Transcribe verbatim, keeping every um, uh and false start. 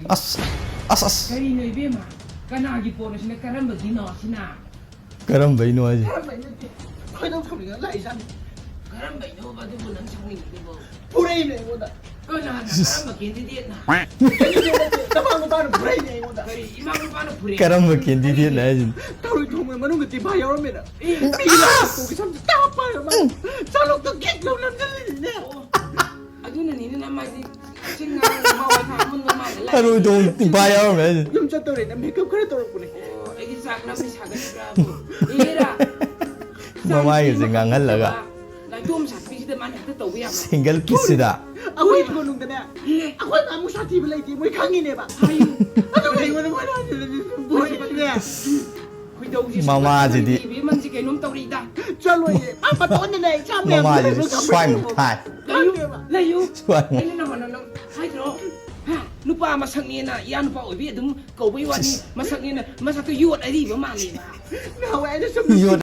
ꯑꯁ, ꯑꯁ, ꯑꯁ꯫ ꯀꯔꯤꯅꯣ ꯏꯕꯦꯝꯃ? ꯀꯅꯥꯒꯤ ꯄꯣꯠꯅꯣ ꯁꯤꯅ? ꯀꯔꯝꯕꯒꯤꯅꯣ ꯁꯤꯅ? ꯀꯔꯝꯕꯩꯅꯣ ꯍꯥꯏꯁꯦ? ꯀꯔꯝꯕꯩ ꯅꯠꯇꯦ? ꯈꯣꯏꯗꯧ ꯁꯥꯎꯅꯤꯡꯉ ꯂꯥꯛꯏꯖꯥꯠꯅꯤ꯫ ꯀꯔꯝꯕꯩꯅꯣꯕ ꯑꯗꯨꯕꯨ ꯅꯪ ꯁꯥꯎꯅꯤꯡꯉꯤꯗꯨꯕꯣ? ꯐꯨꯔꯛꯏꯅꯦ ꯑꯩꯉꯣꯟꯗ꯫ ꯀꯅꯥꯅ? ꯀꯔꯝꯕ candidateꯅ? Candidate ꯅꯠꯇꯦ, ꯅꯃꯥ ꯅꯄꯥꯅ ꯐꯨꯔꯛꯏꯅꯦ ꯑꯩꯉꯣꯟꯗ꯫ ꯀꯔꯤ ꯏꯃꯥ ꯅꯄꯥꯅ ꯐꯨꯔꯛꯏ? ꯀꯔꯝꯕ candidateꯅ ꯍꯥꯏꯁꯤꯅ? ꯊꯔꯣꯏ ꯊꯣꯡꯕ ꯃꯅꯨꯡꯗ ꯇꯤꯝꯐꯥ ꯌꯥꯎꯔꯝꯃꯦꯅ꯫ ꯑꯦ, ꯃꯤꯒꯤ ꯂꯥꯛꯄꯒꯤ ꯁꯝꯁꯦ ꯇꯥ ꯄꯥꯏꯔ ꯃꯥ ꯆꯥꯂꯣꯛꯇꯣ ꯒꯤꯠ ꯂꯧ ꯅꯝꯖꯜꯂꯤꯅꯤꯅꯦ꯫ ꯑꯣ, ꯑꯗꯨꯅꯅꯤꯅꯦ ꯅꯃꯥꯏꯗꯤ ꯆꯤꯡ ꯉꯥꯡ ꯃꯥ ꯋꯥꯏ ꯐꯥ ꯑꯃꯨꯟꯕ ꯃꯥꯜꯂ ꯂꯥꯛꯏ꯫ ꯊꯔꯣꯏ ꯊꯣꯡ ꯇꯤꯝꯐꯥ ꯌꯥꯎꯔꯝꯃꯦ ꯍꯥꯏꯁꯤꯅ꯫ ꯌꯨꯝ ꯆꯠꯇꯧꯔꯦꯅ makeup ꯈꯔ ꯇꯧꯔꯛꯄꯅꯦ꯫ ꯑꯣ, ꯑꯩꯗꯤ ꯆꯥꯛ ꯂꯥꯝꯃꯤ ꯁꯥꯒꯠꯄ꯭ꯔꯥꯕꯨ꯫ ꯑꯦꯔꯥ, ꯃꯃꯥꯏꯒꯁꯦ ꯉꯥꯡꯍꯜꯂꯒ꯫ ꯅꯥꯏꯇꯣꯝ ꯁꯥꯠꯄꯤꯁꯤꯗ ꯃꯥꯅ ꯍꯦꯛꯇ ꯇꯧꯕ ꯌꯥꯕ꯭ꯔꯥ? Single kissꯁꯤꯗ꯫ ꯑꯩꯈꯣꯏ ꯀꯣꯅꯨꯡꯗꯅꯦ, ꯑꯦ꯫ ꯑꯩꯈꯣꯏ ꯃꯥꯃꯨ ꯁꯥꯊꯤꯕ ꯂꯩꯇꯦ, ꯃꯣꯏ ꯈꯪꯉꯤꯅꯦꯕ꯫ ꯍꯥꯏꯌꯨ꯫ ꯑꯗꯨꯅ ꯑꯩꯉꯣꯟꯗ ꯃꯣꯏꯅ ꯍꯥꯏꯖꯤꯜꯂꯗꯤ ꯕꯣꯏꯁꯤꯗꯅꯦ꯫ ꯈꯣꯏꯗꯧꯁꯤ ꯃꯃꯥꯁꯤꯗꯤ꯫ ꯁꯥꯎꯒꯠꯇꯅ ꯏꯕꯦꯝꯃꯟꯁꯤ ꯀꯩꯅꯣꯝ ꯇꯧꯔꯤꯗ꯫ ꯆꯠꯂꯣꯏꯌꯦ, ꯃꯥ ꯃꯇꯣꯟꯗ ꯂꯩ, ꯆꯥꯕ ꯌꯥꯕ ꯃꯃꯥꯁꯤꯗꯤ ꯂꯩꯕ ꯁ꯭ꯋꯥꯏꯃꯨꯛ ꯊꯥꯏ꯫ ꯂꯩꯌꯨ, ꯈꯪꯗꯦꯕ꯫ ꯂꯩꯌꯨ꯫ ꯁ꯭ꯋꯥꯏꯃꯨꯛ꯫ ꯑꯩꯅ ꯅꯉꯣꯟꯗ ꯅꯪ ꯍꯥꯏꯗ꯭ꯔꯣ? ꯍꯥ? ꯅꯨꯄꯥ ꯃꯁꯛꯅꯦꯅ ꯏꯌꯥ ꯅꯨꯄꯥ ꯑꯣꯏꯕꯤ ꯑꯗꯨꯝ ꯀꯧꯕꯩ ꯋꯥꯅꯤ꯫ ꯏꯁ꯫ ꯃꯁꯛꯅꯦꯅ, ꯃꯁꯛꯇꯣ ꯌꯣꯠ ꯑꯔꯤꯕ ꯃꯥꯜꯂꯦꯕ꯫ ꯅꯍꯥꯟꯋꯥꯏ ꯑꯩꯅ ꯁꯨꯝ ꯌꯣꯠ